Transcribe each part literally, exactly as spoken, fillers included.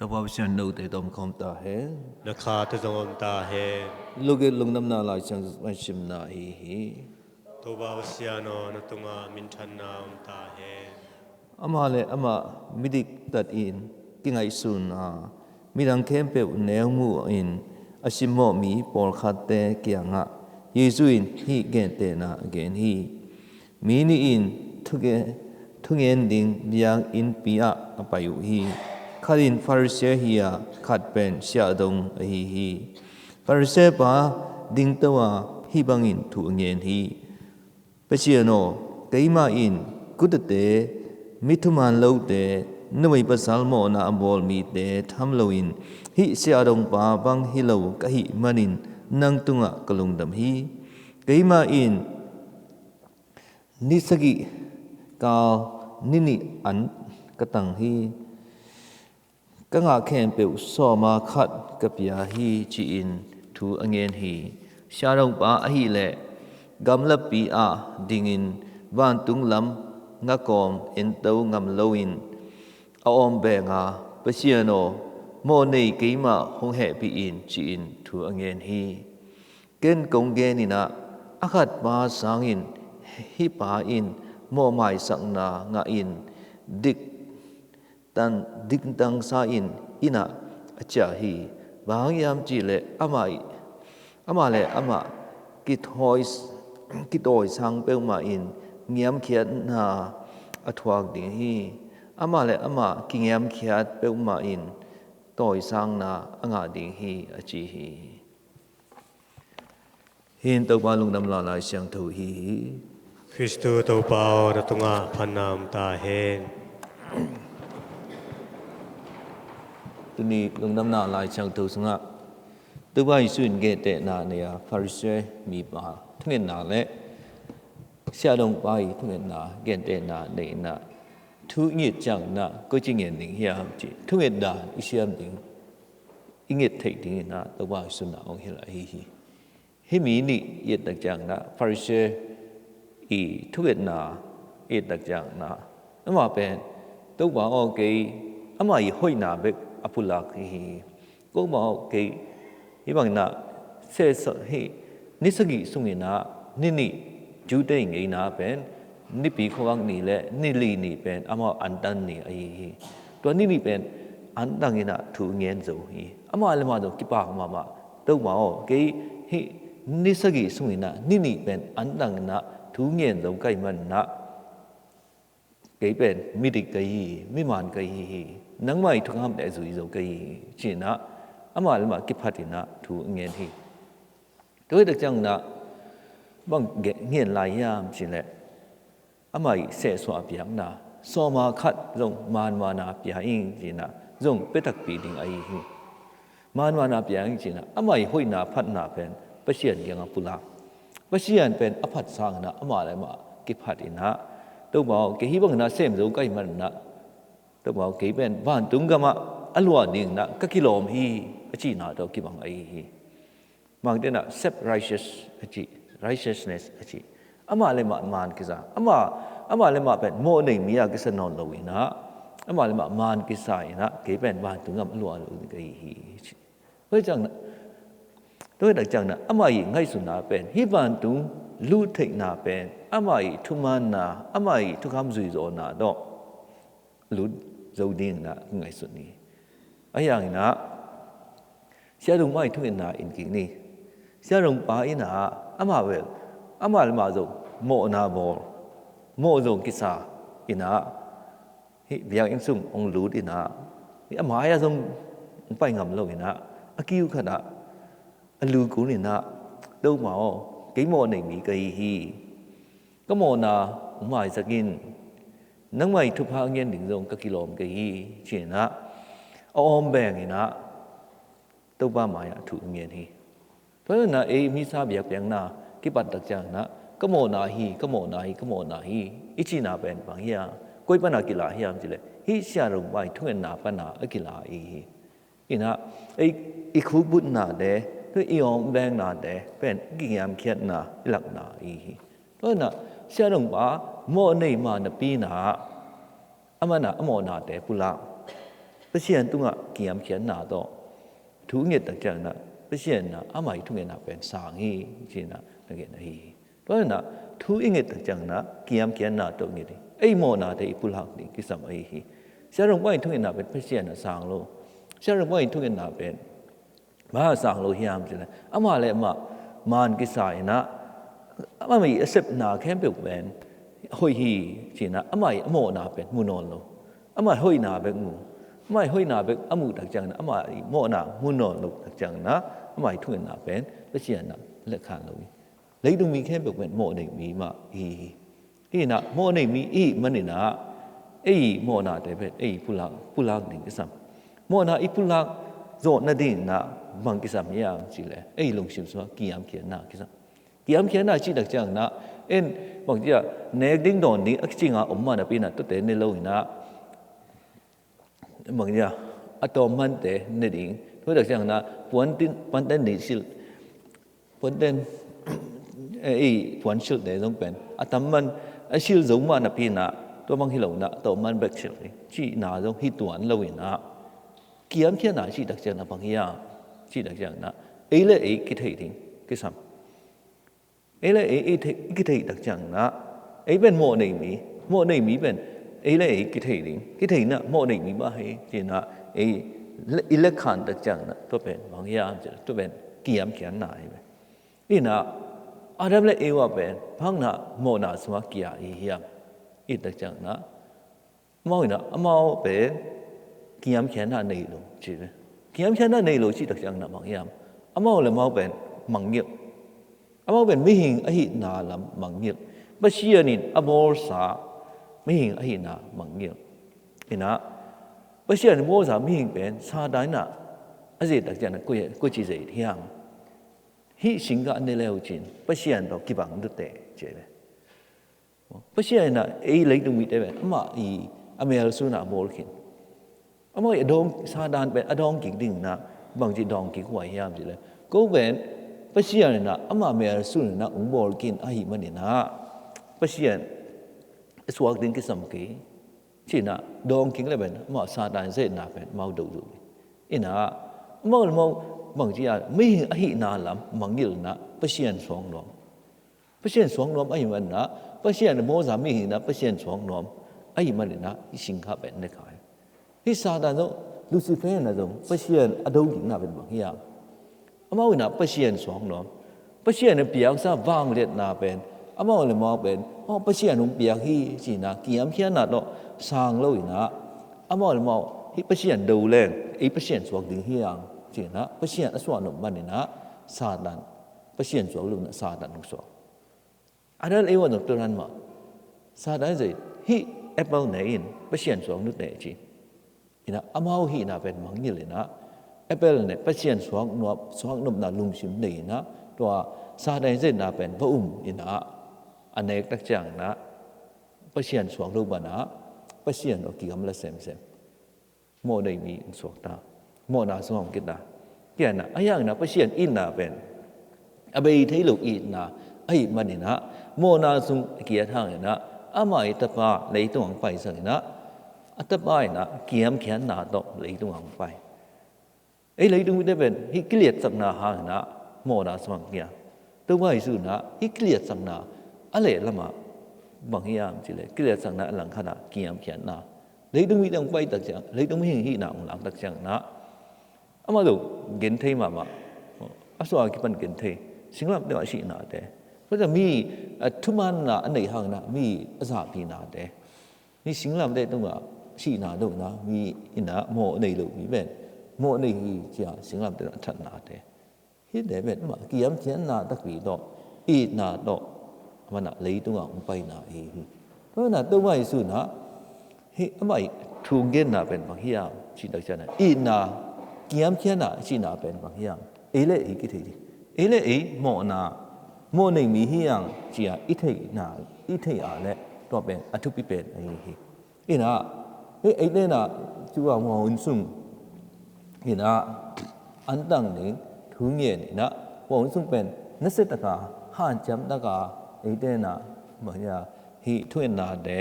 Topa Pasian note tawh om khawm ta hen. Na kha tawh zong om ta hen. Luke lungdamna Lai Siangtho simna ahi hi. Topa Pasian aw, na tungah minthanna om ta hen. Amah le amah midiktat in kingaihsun a, midang khempeuh neu mu in a simmawh mi pawlkhatte kiangah Jesu in hih gentehna a gen hi. Mi nih in thuge-, thungen ding biakinnpi ah a pai uh hi. Khat in Pharisee hi a, khat pen siahdong ahi hi. Pharisee pa dingto a hih bangin thu a ngen hi. Pasian aw, keimah in kutate, mi thuman lote, numei pasal mawhna a bawl mite tham loin hih siahdongpa bang hi lo ka hih manin nang tungah ka lungdam hi. Keimah in ni sagih kal ni nih an ka tang hi. Ka ngah khempeuh sawma khat ka pia hi, ci-in thu a ngen hi. Siahdongpa ahih leh gamlapi ah dingin vantung lam ngakawm ento ngam loin a awm beng a, Pasian aw, mawhnei keimah hong hehpih in, ci-in thu a ngen hi. Ken kong gen in ah, a khat pa sangin hih pa in mawhmaisakna ngah in dik tan dingtang sa in inn ah a ciah hi. Bang hang hiam cih leh amah, amah le amah kithawi, kitawisang peuhmah in ngiamkhiatna a thuak ding hi. Amah le amah kingiamkhiat peuhmah in tawisangna a ngah ding hi, a ci hi. Hih in Topa lungdamna Lai Siangtho ahi hi. Khristu Topa aw, na tungah phatna om ta hen. Tuni lungdamna Lai Siangtho sungah Topa Jesu in gentehna nei a, Pharisee mipa thungetna le siahdongpa i thungetna gentehna nei in ah, thu i nget ciangin ah koici ngen ding hiam cih thungetna i siam ding, i nget theih dingin ah Topa Jesu in ah hong hilh ahi hi. Hih mi nih i et tak ciangin ah, Pharisee i thungetna i et tak ciangin ah, amah pen, Topa aw, kei amah i hoihna bek a pulak hi hi. Topa aw, kei hih bangin ah sehsa hih ni sagih sungin ah ni nih Jew-te i ngeina pen Nipi khuavak ni le ni li ni pen amau antan ni ahi hi. Tua ni nih pen antang in ah thu ngen zo hi. Amah le mah zong kipak mahmah. Topa aw, kei hih ni sagih sungin ah ni nih pen antang in ah thu ngen zo ka hih manin ah, kei pen midik ka hi hi, miman ka hi hi. Nangmah i thukham teh zui zo ka hi hi, ci-in ah amah le mah kiphat in ah thu ngen hi. Tua hi tak ciangin ah bang ngen lai hiam cih leh, amah i sehsuah a piakna, sawma khat zong manmana pia ing, ci-in ah zong pia takpi ding ahi hi. Manmana pia ing, ci-in ah amah i hoihna phatna pen Pasian kiangah pulak. Pasian pen a phat sangin ah amah le mah kiphat in ah, Topa aw, kei hih bangin ah sem zo ka hih manin ah, Topa aw, kei pen vantung gamah a luah dingin ah ka kilawm hi, a cihna tawh kibang ahi hi. Bangte in ah self righteous a cih, righteousness a cih. Amah le mah man kisa, amah, amah le mah pen mawhnei mi a kisa nawn lo in ah, amah le mah man kisa in ah, kei pen vantung gam a luah lo ding ka hi hi, ci. Tua hi ciangin ah, tua hi tak ciangin ah amah i ngaihsutna pen, hih vantung lut theihna pen amah i thumanna, amah i thukham zuizawhna tawh lut zo dingin ah ngaihsun hi. Ahi hangin ah, siahdongpa i thungetna en kik ni. Siahdongpa in ah amah bel, amah le mah zong mawhna bawl, mawh zong kisa in ah, hih biakinn sung hong lut in ah, hih a mai-ah zong hong pai ngam lo in ah, a kiu khatah a lu kun in ah, Topa aw, kei mawhnei mi ka hi hi. Ka mawhna hong maisak in, nangmah i thupha ngen ding zong ka kilawm ka hi hi, ci-in ah a awm beng in ah Topa mai-ah thu ngen hi. Tua hi in ah ei misa biakpiakna kipat tak ciangin ah, ka mawhna hi, ka mawhna hi, ka mawhna hi, i cihna pen bang hiam, koi pan a kila hiam cih leh, hih siahdongpa i thungetna pan a kila ahi hi. In ah, ei, i khukbutnate, i awm bengnate pen i kingiamkhiatna i lakna ahi hi. Tua hi in ah, siahdongpa mawhnei mah napi in ah, amah in ah a mawhnate pulak. Pasian tungah kiamkhiatna tawh thu i nget tak ciangin ah Pasian in ah ama ii thungetna pen sang hi ci-in ah na gen ahi hi. Tua hi-in ah thu i nget tak ciangin ah kiamkhiatna tawh nget hi. Ei mawhnate i pulak ding kisam ahi hi. Sia Rong Pai in thungetna pen Pasian a sang lo. Sia Rong Pai in thungetna pen bang a sang lo hiam cih leh amah le amah man kisa in ah amah ii a sepna khempeuh pen hoih hi ci-in ah amah ii a mawhna pen mu nawn lo. Amah ii hoihna bek mu. Amah ii hoihna bek a muh tak ciangin ah amah ii mawhna mu nawn lo tak ciangin ah amah ii thungetna pen Pasian ah letkhan lo hi. Leitung mi khempeuh pen mawh nei mi mah hi hi. Hi-in ah mawh nei mi i hih manin ah ei mawhnate pen ei pulak, pulak ding kisam. Mawhna i pulak zawh nadingin ah bang kisam hiam cih leh ei lungsim sungah kiamkhiatna kisam. Kiamkhiatna cih tak ciangin ah en bangci-a nek ding dawn ding a kicing a om mah napi-in ah tuate ne lo-in ah bangci-a a tawm mante ne ding. Tua tak ciangin ah puanten, puanten ding silh, puanten, eh, ei puan silhte zong pen a tam man a silh zo mah napi-in ah tua bang hi lo-in ah a tawm man bek silh ding cihna zong hi tuan lo-in ah kiamkhiatna cih tak ciangin ah bang hiam cih tak ciangin ah ei le ei kithei ding kisam. Ei le ei, ei thei, i kithei tak ciangin ah ei pen mawh nei mi, mawh nei mi pen ei le ei kithei ding, kithei-in ah mawh nei mi mah hi ci-in ah ei le-, i letkhan tak ciangin ah tua pen bang hiam cih leh tua pen kiamkhiatna hi ve. Hi-in ah Adam le Eva pen bang hang mawhna sungah kia i hiam? I tak ciangin ah amau in ah amau pen kiamkhiatna nei lo ci ve. Kiamkhiatna nei lo cih tak ciangin ah bang hiam? Amau le amau pen mangngilh. Amau pen mihing ahihna lam mangngilh. Pasian in a bawlsa mihing ahihna mangngilh. Hi-in ah Pasian in a bawlsa mihing pen Satan in ah a zet tak ciangin ah koi, koici zet hiam? Hih singgah ne le uh cin Pasian tawh kibang dute ci ve. Pasian in ah ei leitung mite pen amah ii a melsun ah a bawl khin. Amah ii a dawng, Satan pen a dawng kik dingin ah bangci dawng kik huai hiam cih leh ko pen Pasian in ah amah melsun in ah hong bawl khin ahih manin ah Pasian a suak ding kisam kei ci-in ah dawng kik leh pen amah Satan zetna pen amau do zo hi. Hi-in ah amau le amau bangci-a mihing ahihna lam mangngilh in ah Pasian suak nuam. Pasian suak nuam ahih manin ah Pasian a bawlsa mihing in ah Pasian suak nuam ahih manin ah hih singgah pen ne kha hi. Hih Satan zong, Lucifer in ah zong Pasian a do kikna pen bang hiam? Amau in ah Pasian suak nuam. Pasian in piaksa vangliatna pen amau le amau pen, oh, Pasian hong piak hi ci-in ah kiamkhiatna tawh sang lo-in ah amau le amau hih Pasian do leng ei Pasian suak ding hi hang ci-in ah Pasian a suah nop manin ah Satan, Pasian suak lo-in ah Satan hong suak. Adam le Eva zong tua dan mah. Satan in zong hih apple ne in Pasian suak nute ci. Hi-in ah amau hihna pen mangngilh in ah apple ne, Pasian suak nuam, suak nopna lungsim nei in ah tua Satan in zetna pen va um in ah a nek tak ciangin ah Pasian suak lo banah Pasian tawh kigamla semsem. Mawh nei mi hong suak ta. Mawhna sungah hong kia ta. Kia-in ah, ahi hangin ah Pasian itna pen a bei thei lo itna ahih manin ah mawhna sung a kiat hangin ah ama ii Tapa leitungah hong pai sangin ah a Tapa in ah kiamkhiatna tawh leitungah hong pai. Ei leitung mite pen hih kiliatsakna hangin ah mawhna sungah hong kia. Topa Jesu in ah hih kiliatsakna a lehlamah bang hiam cih leh kiliatsakna a langkhatah kiamkhiatna. Leitung mite hong pai tak ciang, leitung mihing hihna hong lak tak ciangin ah amah zong genthei mahmah. A suah a kipan genthei. Singlamteh ah a sihnate. Tua ciang mi, a, thumanna a neih hangin ah mi a zahpihnate. Hih singlamteh tungah sihna dongin ah mi in ah mawh nei lo mi pen mawh nei hi ci-a singlamteh tungah a thatnate. Hihte pen amah kiamkhiatna takpi tawh, itna tawh, amah in ah leitungah hong paina ahi hi. Tua hi-in ah Topa Jesu in ah hih amah ii thu hong genna pen bang hiam cih tak ciangin ah itna, kiamkhiatna a cihna pen bang hiam? Ei le ei kithei ding. Ei le ei mawhna, mawh nei mi hi hang ci-a i theihna, i theih a leh tua pen a thupi pen ahi hi. Hi-in ah hih eite in ah tu-a hua hun sung hi-in ah antang ding thu ngen in ah hua hun sung pen nasia taka, hanciam taka eite in ah bang hiam, hih thungetnate,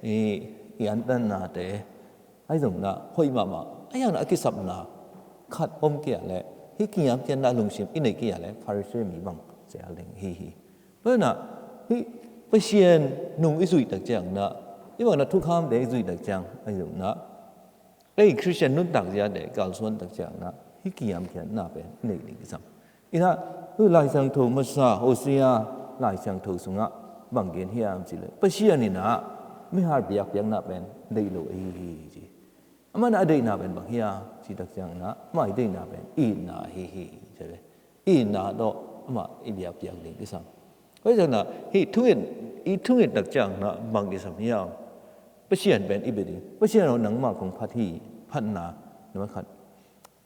hih i antannate, ahi zongin ah hoih mahmah A hiangna a kisapna khat om kei a leh, hih kiniamkhiatna lungsim i nei kei a leh Pharisee mi bang cial ding hi hi. Tua hi a, hih Pasian nung i zuih tak ciangin a, i bangin a thukhamte i zuih tak ciang a hi zongin a, ei Khristian nuntak ziate kalsuan tak ciangin a, hih kiniamkhiatna pen i nei ding kisam. Hi a, hih Lai Siangtho masa, Hosea Lai Siangtho sungah bang gen hiam cih leh, Pasian in a mihal biakpiakna pen deih lo ahi hi ci. Amah in a deihna pen bang hiam cih tak ciangin a, amah i deihna pen itna ahi hi ci leh, itna tawh amah i biakpiak ding kisam. Tua hi a, hih thunget, i thunget tak ciangin a bang kisam hiam? Pasian pen i bia ding. Pasian aw, nangmah kong phat hi, phatna number khat.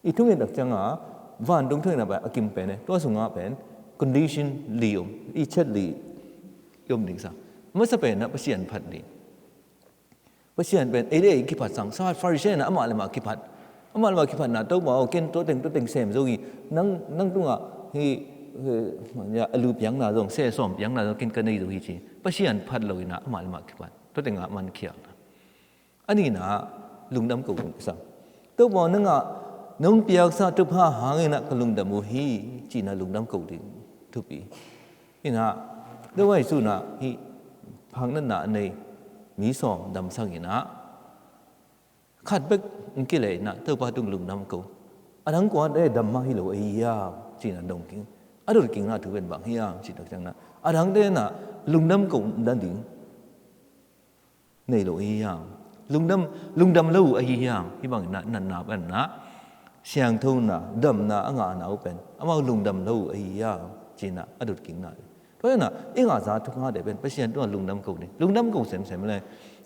I thunget tak ciangin a, vantung thungetna pen a kim pen e. Tua sungah pen condition li om, i chet li i om ding kisam. Masa pen a Pasian phat ding. Pasian pen ei le ei kiphat sang. Sa Pharisee in a amah le amah kiphat. Amah le amah kiphatna, Topa aw, ken tua teng, tua teng sem zo hi. Nang, nang tungah hih, hih, a lu piakna zong, se sawm piakna zong ken ka nei zo hi ci. Pasian phat lo in a amah le amah kiphat. Tua tengah man khialhna. A nihna, lungdam ko ding kisam. Topa aw, nang a nong piaksa thupha hangin a ka lungdam uh hi, ci-in a lungdam ko ding thupi. Hi a, Topa Jesu in a hih phaknatna a nei mi sawm damsak in a, khat bek hong kileh in a, Topa tung lungdam ko. A dang kuate dam mah hi lo ahi hiam, ci-in a dong kik. A dot kikna thu pen bang hiam cih tak ciangin a, a dangte in a lungdam ko nading nei lo ahi hiam? Lungdam, lungdam lo uh ahi hiam? Hih bangin a natna pen a, siangthona, damna a ngahna uh pen amau lungdam lo uh ahi hiam, ci-in a a dot kikna. Tua hi a, i ngahsa thuphate pen Pasian tungah lungdam ko ding. Lungdam ko semsem le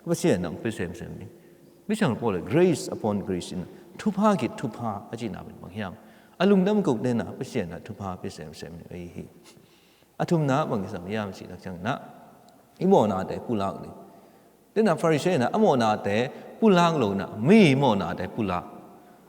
Pasian in hong pia semsem ding. Misiangtho Paul in grace upon grace in a, thupha khit thupha a cihna pen bang hiam? A lungdam kote in a Pasian in a thupha pia semsem ding ahi hi. A thumna bang kisam hiam cih tak ciangin a, i mawhnate pulak ding. Tua hi a, Pharisee in a, a mawhnate pulak lo in a, mi mawhnate pulak.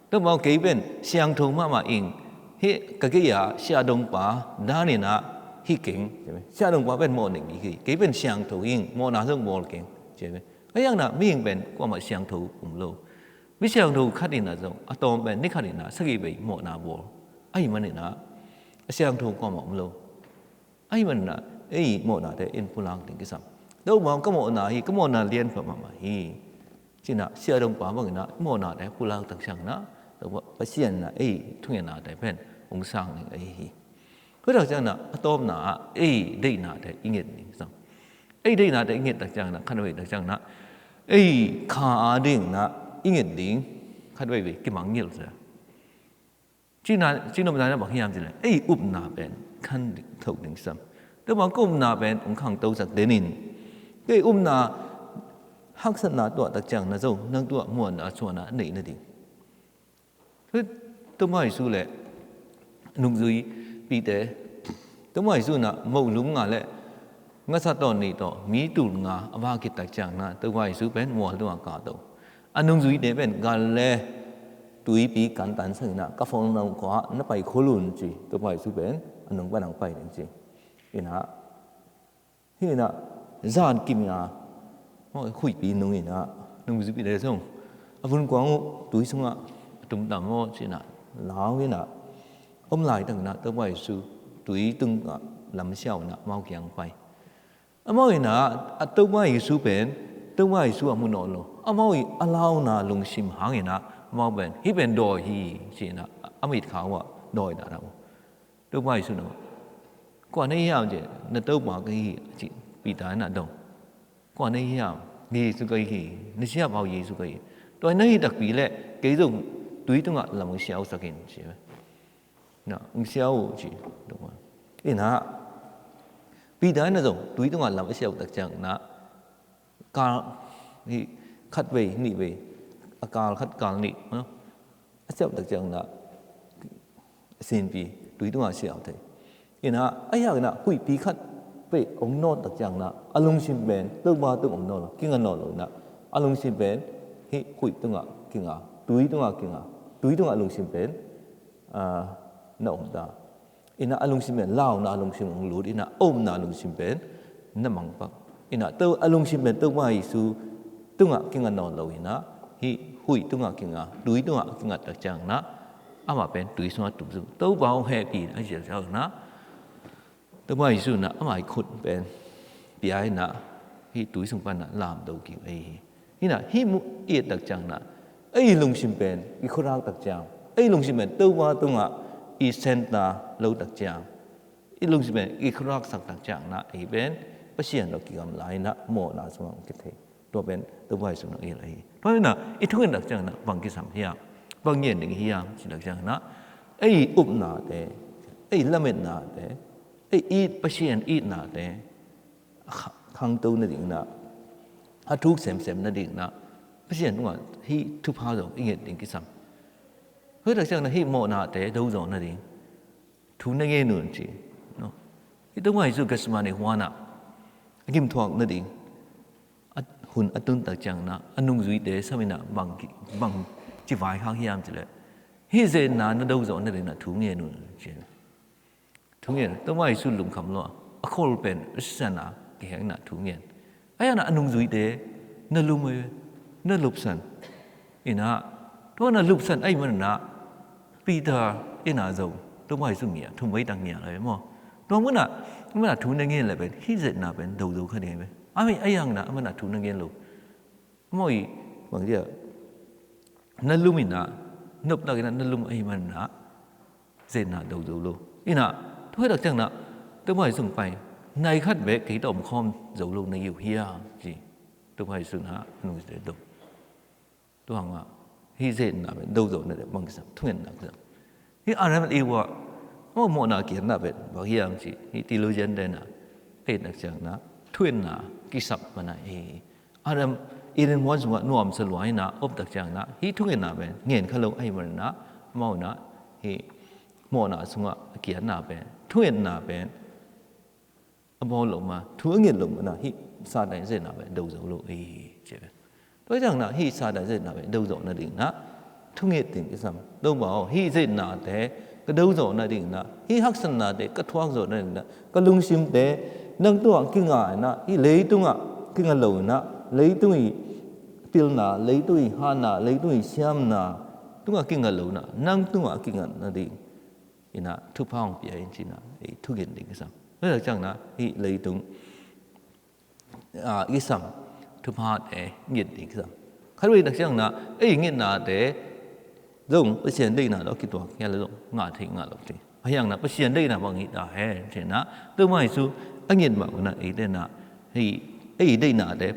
Topa aw, kei pen siangtho mahmah ing, hih ka gei-a siahdongpa dan in a hi keng. Siahdongpa pen mawh ning hi kei, kei pen siangtho ing, mawhna zong bawl keng, ci ve. A hiangin a mihing pen kuamah siangtho um lo. Mi siangtho khat in a zong a tawm pen ni khat in a sagih vei mawhna bawl. Ahih manin a, a siangtho kuamah um lo. Ahih manin a, ei mawhnate in pulak ding kisam. Topa aw, ka mawhna hi, ka mawhna lianpha mahmah hi, ci-in a siahdongpa bangin a mawhnate pulak tak ciangin a, Topa Pasian in a ei thungetnate pen hong sang ding ahi hi. Tua tak ciangin a, a tawpna ah ei deihnate i nget ding kisam. Ei deihnate i nget tak ciangin a, khatvei tak ciangin a, ei kha a dingin a i nget ding khatveivei kimangngilh zel. Cihna, cihnopna in a bang hiam cih leh, ei upna pen khangto ding kisam. Topa aw, ka upna pen hong khangtosak den in. Kei upna haksatna tuah tak ciangin a zong, nang tungah muanna suahna neih nading. Topa Jesu le nungzuipihte, Topa Jesu in a moh lum nga le ngasa tawn nih tawh mi tul nga a vak khit tak ciangin a, Topa Jesu pen mual tungah kahto. A nungzuite pen Galilee tuipi kantansak in a, Kapernaum khua-ah na pai khol un ci. Topa Jesu pen a nung pan hong pai ding ci. Hi a, hi a, zan kim a, huihpi nung in a, nungzuipihte zong a vunkuang uh tui sungah a tumta maw ci-in a lau in a, om laitakin a Topa Jesu tui tungah lamsiau in a amau kiang pai. Amau in a, a Topa Jesu pen, Topa Jesu a mu nawn lo. Amau i a launa lungsim hangin a, amau pen, hih pen dawi hi ci-in a, a mitkha uh ah dawi dah dah uh. Topa Jesu in a, kua na hi hiam ci, na Topa ka hi hi ci, Peter in a dong. Kua na hi hiam? Jesu ka hi hi, na siapa uh Jesu ka hi hi. Tua na hi takpi leh kei zong tui tungah lam hong siausak in ci. Na hong siau uh ci. Hi a, Peter in a zong tui tungah lam a siau tak ciangin a, kal, hih khatvei nihvei, a kal khat kal nih, a siau tak ciangin a, sinpi tui tungah siau thei. Hi a, a hiangin a huihpi khat vei hong nawt tak ciangin a, a lungsim pen Topa tung hong nawt lo, kinga nawn lo in a, a lungsim pen hih huih tungah kinga, tui tungah kinga, tui tungah a lungsim pen, ah, na om ta. Hi a, a lungsim pen launa lungsim hong lut in a, a upna lungsim pen na mangpak. Hi a, to, a lungsim pen Topa Jesu tungah kinga nawn lo in a, hih huih tungah kinga, tui tungah kingat tak ciang na, amah pen tui sungah tup zung. Topa hong hehpih a ciah ciang na, Topa Jesu na amah i khut pen pia in na, hih tui sung pan na lamto kik ahi hi. Hi na, hih mu i et tak ciang na, ei lungsim pen i khuarak tak ciang, ei lungsim pen Topa tungah i senta lo tak ciang, i lungsim pen i khuarak sak tak ciang na, ei pen Pasian lo kigam lai na, mawhna sungah kithei. Tua pen Topa Jesu na i la hi. Tua hi na, i thungen tak ciang na bang kisam hiam, bang ngen ding hiam ci tak ciang na, ei upnate, ei lametnate, ei it, Pasian itnate a kha-, khangto nading na, a thuk semsem nading na, Pasian tungah hih thupha zong i nget ding kisam. Hih tak ciang na hih mawhnate do zawh nading thu na ngen un ci, no? Hih Topa Jesu Gethsemane huanah a gimthuak nading a hun a tun tak ciang na, a nungzuite sam in na bang ki-, bang ci vaikhak hiam ci leh, hih ze-etna na do zawh nading na thu ngen un ci. Thu ngen, Topa Jesu lungkham lua, a khol pen a sisan a kiheng na thu ngen. Ahi na a nungzuite na lum, na lupsan. Ina, tua na lupsan ahi man na, Peter ina zong Topa Jesu ngia, thum vei tak ngia lai maw. Tua mun na, mun na thu na ngen lai pen, hih ze-etna pen do zo kha ding pen. Ahi, ahi hang na, mun na thu na ngen lo. Maw i, bang dia, na lum ina, noptak ina na lum ahi man na, ze-etna do zo lo. Ina, tua hi tak ciang na, Topa Jesu pai, nai khat bek kei tawh om khawm zo lo na hi uh hiam ci. Topa Jesu na, a nungzuite dong. Tua hang a, hih ze-etna pen do zawh nading bang kisam, thungetna kisam. Hih Adam and Eve ah, maw, mawhna kiatna pen bang hiam ci, hih theologian te na, ei tak ciang na, thungetna kisam man na hi. Adam, Eden huan sungah nuamsa lua hi na, op tak ciang na, hih thungetna pen ngen kha lo ahi man na, maw na, hih mawhna sungah a kiatna pen, thungetna pen a bawl lo ma, thu a nget lo ma na, hih Satan ze-etna pen do zo lo hi ci pen. Tua ciang na, hih Satan ze-etna pen do zawh nading na, thunget ding kisam. Topa aw, hih ze-etnate ka do zawh nading na, hih haksatnate ka thuak zawh nading na, ka lungsimte nang tungah kinga na, hih leitungah kinga lo na, leitung i pilna, leitung i hatna, leitung i siamna tungah kinga lo na, nang tungah kinga nading ina thupha hong pia in ci na, ei thunget ding kisam. Hih tak ciang na, hih leitung a, i sam thuphate nget ding kisam. Khatvei tak ciang na, ei ngetnate zong Pasian deihna tawh kituak hial zong ngah thei ngah lo ding. Ahi hang na Pasian deihna bang hi ta hen ci na, Topa Jesu a nget mah na, eite na, hih ei deihnate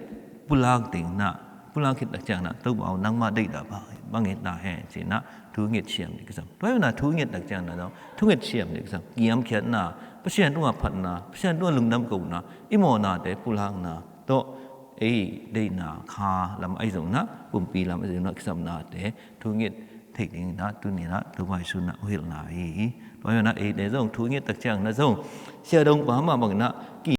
pulak ding na, pulak khit tak ciang na, Topa aw nangmah deihna bang, bang hi ta hen ci na, thu nget siam ding kisam. Tua hi na thu nget tak ciang na zong, thu nget siam ding kisam. Kiamkhiatna, Pasian tungah phatna, Pasian tungah lungdam kohna, i mawhnate pulakna tawh, ei deihna kha lam ahi zong na, pumpi lam ahi zong na, kisamnate thu nget theih ding na, tuni na, Topa Jesu na, uh hilhna hi. Tua hi na, eite zong thu nget tak ciang na zong, Sia Dong pa mah bang na, ki